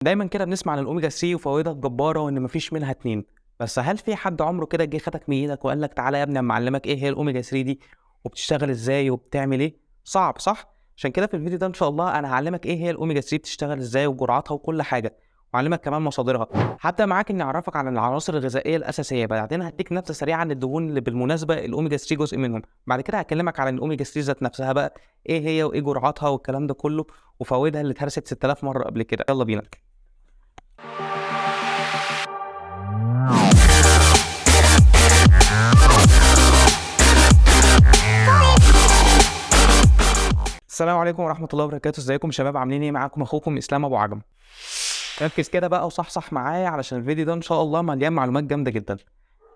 دايما كده بنسمع عن الاوميجا 3 وفوائدها الجبارة وان مفيش منها اتنين، بس هل في حد عمره كده جه خدك من ايدك وقال لك تعالى يا ابني اما اعلمك ايه هي الاوميجا 3 دي وبتشتغل ازاي وبتعمل ايه؟ صعب صح؟ عشان كده في الفيديو ده ان شاء الله انا هعلمك ايه هي الاوميجا 3 بتشتغل ازاي وجرعاتها وكل حاجة، وأعلمك كمان مصادرها. هبدأ معاك اني اعرفك عن العناصر الغذائية الاساسية، بعدين هديك نبذه سريعة عن الدهون اللي بالمناسبة الاوميجا 3 جزء منهم، بعد كده هكلمك عن الاوميجا 3 ذات نفسها بقى ايه هي وايه جرعاتها والكلام ده كله وفوائدها اللي اتهرست 6000 مرة قبل كده. يلا بينا. السلام عليكم ورحمة الله وبركاته، ازيكم شباب، عاملين ايه؟ معاكم اخوكم اسلام ابو عجم. ركز كده بقى وصحصح معايا علشان الفيديو ده ان شاء الله مليان معلومات جامدة جدا.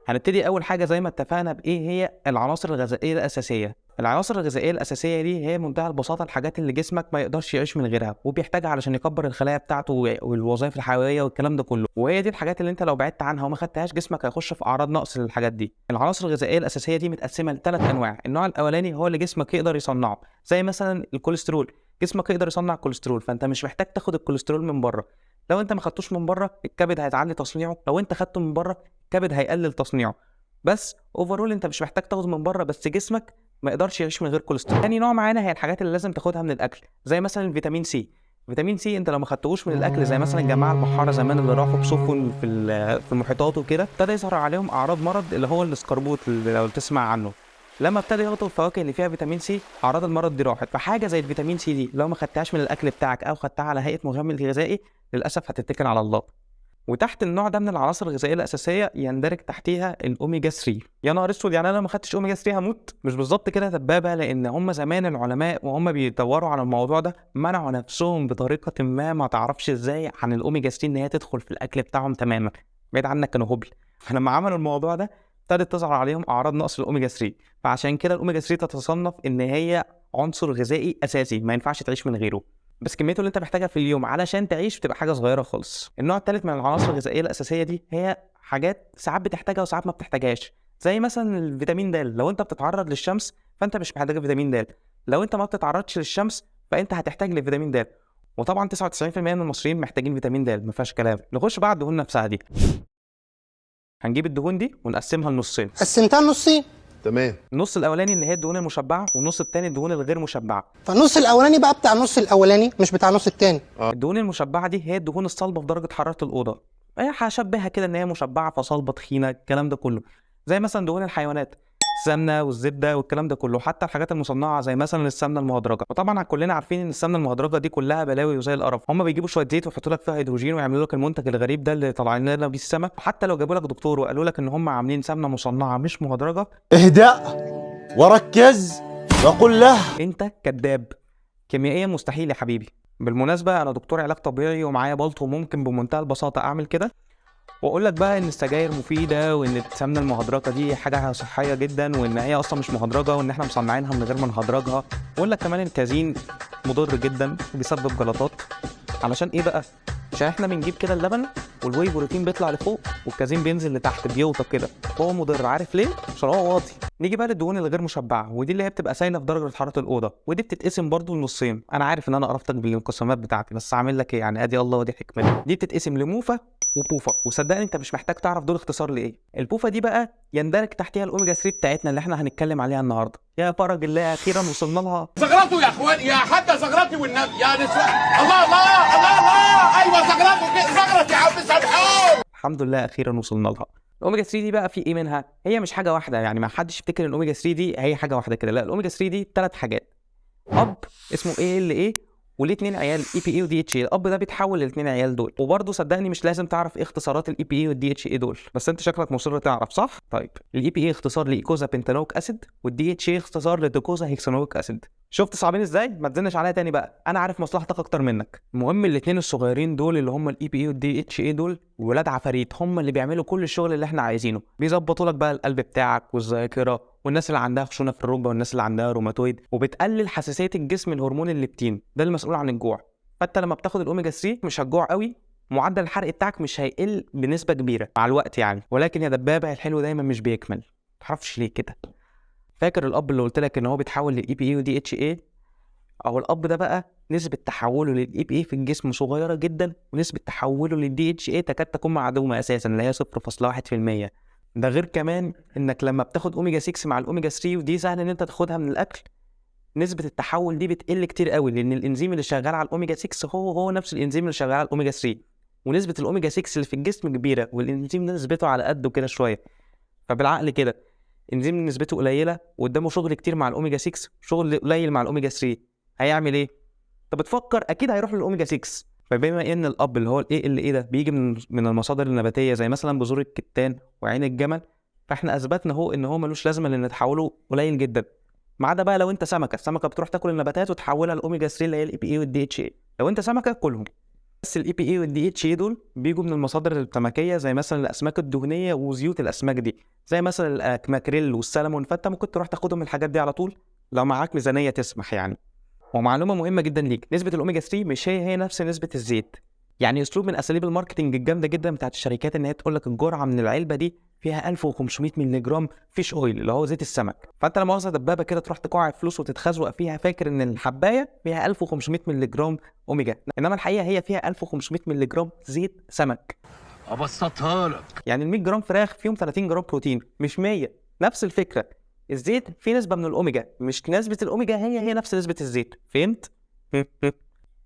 هنبتدي اول حاجة زي ما اتفقنا بايه هي العناصر الغذائية الاساسية. العناصر الغذائية الاساسية دي هي بمنتهى البساطة الحاجات اللي جسمك ما يقدرش يعيش من غيرها وبيحتاجها علشان يكبر الخلايا بتاعته والوظائف الحيوية والكلام ده كله، وهي دي الحاجات اللي انت لو بعدت عنها وما خدتهاش جسمك هيخش في اعراض نقص للحاجات دي. العناصر الغذائية الاساسية دي متقسمه لثلاث انواع. النوع الاولاني هو اللي جسمك يقدر يصنعه، زي مثلا الكوليسترول، جسمك يقدر يصنع كوليسترول، فانت مش محتاج تاخد الكوليسترول من بره. لو انت ما خدتوش من بره الكبد هيتعلي تصنيعه، لو انت خدته من بره الكبد هيقلل تصنيعه. بس overall انت مش محتاج تاخده من بره، بس جسمك ما يقدرش يعيش من غير كوليسترول. تاني نوع معانا هي الحاجات اللي لازم تاخدها من الاكل، زي مثلا الفيتامين سي. فيتامين سي انت لو ما خدتهوش من الاكل زي مثلا الجماعة البحارة زمان اللي راحوا بسفن في المحيطات وكده، ابتدى يظهر عليهم اعراض مرض اللي هو الاسقربوط اللي لو تسمع عنه. لما ابتدى ياخدوا الفواكه اللي فيها فيتامين سي اعراض المرض دي راحت. فحاجه زي الفيتامين سي دي لو ما خدتهاش من الاكل بتاعك او خدتها على هيئة مكمل غذائي للاسف هتتكل على الله. وتحت النوع ده من العناصر الغذائية الاساسية يندرج تحتيها الاوميجا 3. يا نهار اسود، يعني انا لو ما خدتش اوميجا 3 هموت؟ مش بالظبط كده يا دبابة، لان هم زمان العلماء وهم بيدوروا على الموضوع ده منعوا نفسهم بطريقة ما تعرفش ازاي عن الاوميجا 3 ان هي تدخل في الاكل بتاعهم تماما، بعيد عنك كانوا هبل. فلما عملوا الموضوع ده ابتدت تظهر عليهم اعراض نقص الاوميجا 3، فعشان كده الاوميجا 3 تتصنف ان هي عنصر غذائي اساسي ما ينفعش تعيش من غيره، بس كميته اللي انت محتاجها في اليوم علشان تعيش بتبقى حاجة صغيرة خالص. النوع الثالث من العناصر الغذائية الاساسية دي هي حاجات ساعات بتحتاجها وساعات ما بتحتاجهاش، زي مثلا الفيتامين د. لو انت بتتعرض للشمس فانت مش محتاج فيتامين د، لو انت ما بتتعرضش للشمس فانت هتحتاج لفيتامين د. وطبعا 99% من المصريين محتاجين فيتامين د، ما فيهاش كلام. نخش بقى على الدهون نفسها دي. هنجيب الدهون دي ونقسمها لنصين. قسمتها لنصين، تمام. النص الاولاني اللي هي الدهون المشبعة والنص الثاني الدهون الغير مشبعة. فالنص الاولاني بقى بتاع النص الاولاني مش بتاع النص الثاني. الدهون المشبعة دي هي الدهون الصلبة في درجه حرارة الاوضة، هي هشبهها كده ان هي مشبعة فصلبه تخينة الكلام ده كله، زي مثلا دهون الحيوانات، السمنة والزبده والكلام ده كله، حتى الحاجات المصنعة زي مثلا السمنة المهدرجه. وطبعا كلنا عارفين ان السمنة المهدرجه دي كلها بلاوي وزي القرف، هم بيجيبوا شوية زيت ويحطوا لك فيها هيدروجين ويعملوا لك المنتج الغريب ده اللي طالعين لنا بيه السما. حتى لو جابوا لك دكتور وقالوا لك ان هم عاملين سمنه مصنعه مش مهدرجه، اهدأ وركز وقل له انت كذاب، كيميائيا مستحيل يا حبيبي. بالمناسبة انا دكتور علاج طبيعي ومعايا بلطو وممكن بمنتهى البساطة اعمل كده واقول لك بقى ان السجاير مفيدة وان السمنة المهدرجه دي حاجة صحية جدا وان هي اصلا مش مهدرجه وان احنا مصنعينها من غير ما نهدرجها، واقول لك كمان الكازين مضر جدا وبيسبب جلطات. علشان ايه بقى؟ عشان احنا بنجيب كده اللبن وال whey protein بيطلع لفوق والكازين بينزل لتحت بيوطى كده، هو مضر. عارف ليه؟ عشان هو واطي. نيجي بقى للدهون الغير مشبعة، ودي اللي هي بتبقى سايله في درجه حرارة الاوضة، ودي بتتقسم برضو لنصين. انا عارف ان انا قرفتك بالانقسامات بتاعتي، بس عامل لك ايه يعني، ادي الله ودي حكمته. دي بتتقسم ل MUFA و PUFA، وصدقني انت مش محتاج تعرف دول اختصار لايه. ال PUFA دي بقى يندرج تحتها الاوميجا 3 بتاعتنا اللي احنا هنتكلم عليها النهارده. يا فرج الله، اخيرا وصلنا لها. زغرته يا اخوان، يا حتى زغرتي والنبي يا نسوان. الله الله الله الله، ايوه زغرته، زغرت يا عم سامحون. الحمد لله اخيرا وصلنا لها. الاوميجا 3 دي بقى في ايه منها؟ هي مش حاجة واحدة، يعني ما حدش يفتكر ان الاوميجا 3 دي هي حاجة واحدة كده، لا، الاوميجا 3 دي ثلاث حاجات. اب اسمه ALA وليه اتنين عيال EPA و DHA. الاب ده بيتحول للاثنين عيال دول، وبرده صدقني مش لازم تعرف ايه اختصارات ال EPA وال DHA دول، بس انت شكلك مصر تعرف صح؟ طيب ال EPA اختصار ل eicosapentaenoic acid، وال DHA اختصار ل docosahexaenoic acid. شفت صعبين ازاي؟ ما تزنش عليا تاني بقى، انا عارف مصلحتك اكتر منك. المهم الاثنين الصغيرين دول اللي هم ال EPA وال DHA دول ولاد عفاريت، هم اللي بيعملوا كل الشغل اللي احنا عايزينه، بيظبطوا لك بقى القلب بتاعك والذاكرة والناس اللي عندها خشونة في الركبة والناس اللي عندها روماتويد، وبتقلل حساسية الجسم لهرمون الليبتين ده المسؤول عن الجوع. فانت لما بتاخد الاوميجا 3 مش هتجوع قوي، معدل الحرق بتاعك مش هيقل بنسبة كبيرة مع الوقت يعني. ولكن يا دبابة الحلو دايما مش بيكمل، متعرفش ليه كده. فاكر الاب اللي قلت لك ان هو بيتحول لل EPA و DHA؟ او الاب ده بقى نسبة تحوله لل EPA في الجسم صغيرة جدا، ونسبة تحوله لل DHA تكاد تكون معدومة اساسا اللي هي 0.1%. ده غير كمان انك لما بتاخد اوميجا 6 مع الاوميجا 3، ودي سهل ان انت تاخدها من الاكل، نسبة التحول دي بتقل كتير قوي، لان الانزيم اللي شغال على الاوميجا 6 هو نفس الانزيم اللي شغال على الاوميجا 3، ونسبة الاوميجا 6 اللي في الجسم كبيرة، والانزيم ده نسبته على قده كده شوية. فبالعقل كده انزيم نسبته قليلة وقدامه شغل كتير مع الاوميجا 6، شغل قليل مع الاوميجا 3، هيعمل ايه؟ طب بتفكر اكيد هيروح للاوميجا 6. فبما ان ال up اللي هو ال ALA ده بيجي من المصادر النباتية زي مثلا بذور الكتان وعين الجمل، فاحنا اثبتنا هو ان هو ملوش لازمه لان تحوله قليل جدا. ما عدا بقى لو انت سمكة، السمكة بتروح تاكل النباتات وتحولها لاوميجا 3 اللي هي ال EPA وال DHA. لو انت سمكة كلهم، بس ال EPA وال DHA دول بيجوا من المصادر السمكيه زي مثلا الاسماك الدهنية وزيوت الاسماك دي، زي مثلا الماكريل والسلمون، فانت ممكن تروح تاخدهم من الحاجات دي على طول لو معاك ميزانية تسمح يعني. ومعلومه مهمة جدا ليك، نسبه الاوميجا 3 مش هي نفس نسبه الزيت. يعني اسلوب من اساليب ال marketing الجامدة جدا بتاعت الشركات ان هي تقول لك الجرعة من العلبة دي فيها 1500 مللي جرام fish oil اللي هو زيت السمك، فانت لما مؤاخذة دبابة كده تروح تقع فلوس وتتخزوق فيها فاكر ان الحبايه فيها 1500 مللي جرام اوميجا، انما الحقيقة هي فيها 1500 مللي جرام زيت سمك. ابسطها لك، يعني ال 100 جرام فراخ فيهم 30 جرام بروتين مش 100. نفس الفكرة، الزيت فيه نسبه من الاوميجا، مش نسبه الاوميجا هي نفس نسبه الزيت، فهمت؟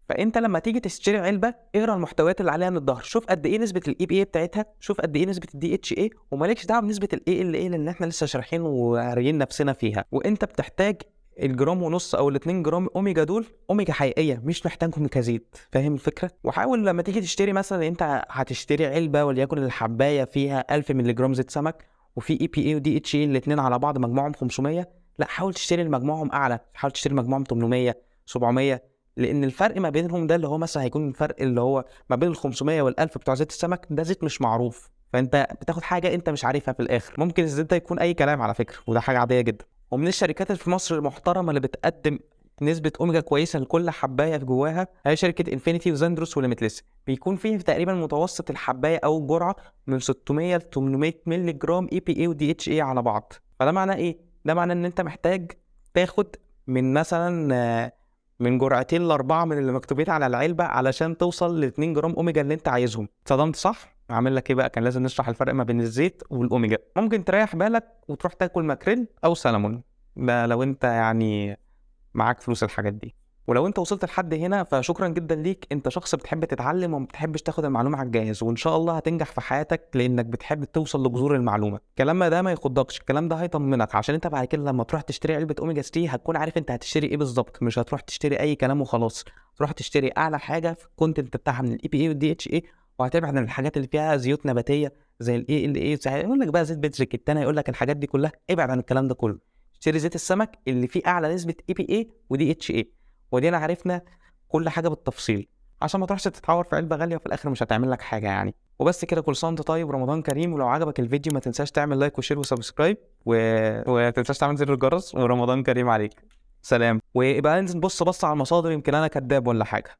فانت لما تيجي تشتري علبة اقرا المحتويات اللي عليها من الظهر، شوف قد ايه نسبه ال EPA بتاعتها، شوف قد ايه نسبه ال DHA، ومالكش دعوه بنسبة ال ALA لان احنا لسه شارحين وقاريين نفسنا فيها. وانت بتحتاج الجرام ونص او الاتنين جرام اوميجا دول اوميجا حقيقية، مش محتاجهم كزيت، فاهم الفكرة؟ وحاول لما تيجي تشتري مثلا انت هتشتري علبة وليكن الحبايه فيها 1000 مللي جرام زيت سمك وفي EPA و DHA الاثنين على بعض مجموعهم 500، لا حاول تشتري المجموعهم اعلى، حاول تشتري مجموعهم 800 700، لان الفرق ما بينهم ده اللي هو مثلا هيكون الفرق اللي هو ما بين ال 500 وال 1000 بتوع زيت السمك ده زيت مش معروف، فانت بتاخد حاجة انت مش عارفها في الاخر. ممكن الزيت ده يكون اي كلام على فكرة، وده حاجة عادية جدا. ومن الشركات اللي في مصر المحترمة اللي بتقدم نسبه اوميجا كويسة لكل حبايه في جواها هي شركة انفينيتي وزندروس وليميتلس، بيكون فيه تقريبا متوسط الحبايه او الجرعة من 600 ل 800 مللي جرام EPA و DHA على بعض. فده معناه ايه؟ ده معناه ان انت محتاج تاخد من مثلا من جرعتين لاربعة من اللي مكتوبين على العلبة علشان توصل ل 2 جرام اوميجا اللي انت عايزهم. اتصدمت صح؟ عامل لك ايه بقى؟ كان لازم نشرح الفرق ما بين الزيت والاوميجا. ممكن تريح بالك وتروح تاكل ماكريل او سلمون، ده لو انت يعني معاك فلوس الحاجات دي. ولو انت وصلت لحد هنا فشكرا جدا ليك، انت شخص بتحب تتعلم وما بتحبش تاخد المعلومة على الجاهز، وان شاء الله هتنجح في حياتك لانك بتحب توصل لجذور المعلومة. الكلام ده ما يخضكش، الكلام ده هيطمنك عشان انت بعد كده لما تروح تشتري علبة اوميجا 3 هتكون عارف انت هتشتري ايه بالظبط، مش هتروح تشتري اي كلام وخلاص. تروح تشتري اعلى حاجة في ال content بتاعها من ال EPA وال DHA، وهتبعد عن الحاجات اللي فيها زيوت نباتيه زي ال ALA، يقول لك بقى زيت بذر الكتان، يقول لك الحاجات دي كلها، ابعد عن الكلام ده كله. اشتري زيت السمك اللي فيه اعلى نسبه EPA و DHA، ودينا عرفنا كل حاجة بالتفصيل عشان ما تروحش تتعور في علبة غالية وفي الاخر مش هتعمل لك حاجة يعني. وبس كده، كل سنة وانت طيب، رمضان كريم. ولو عجبك الفيديو ما تنساش تعمل like و share و subscribe، وما تنساش تعمل زر الجرس، ورمضان كريم عليك. سلام. ويبقى انزل بص على المصادر، يمكن انا كداب ولا حاجة.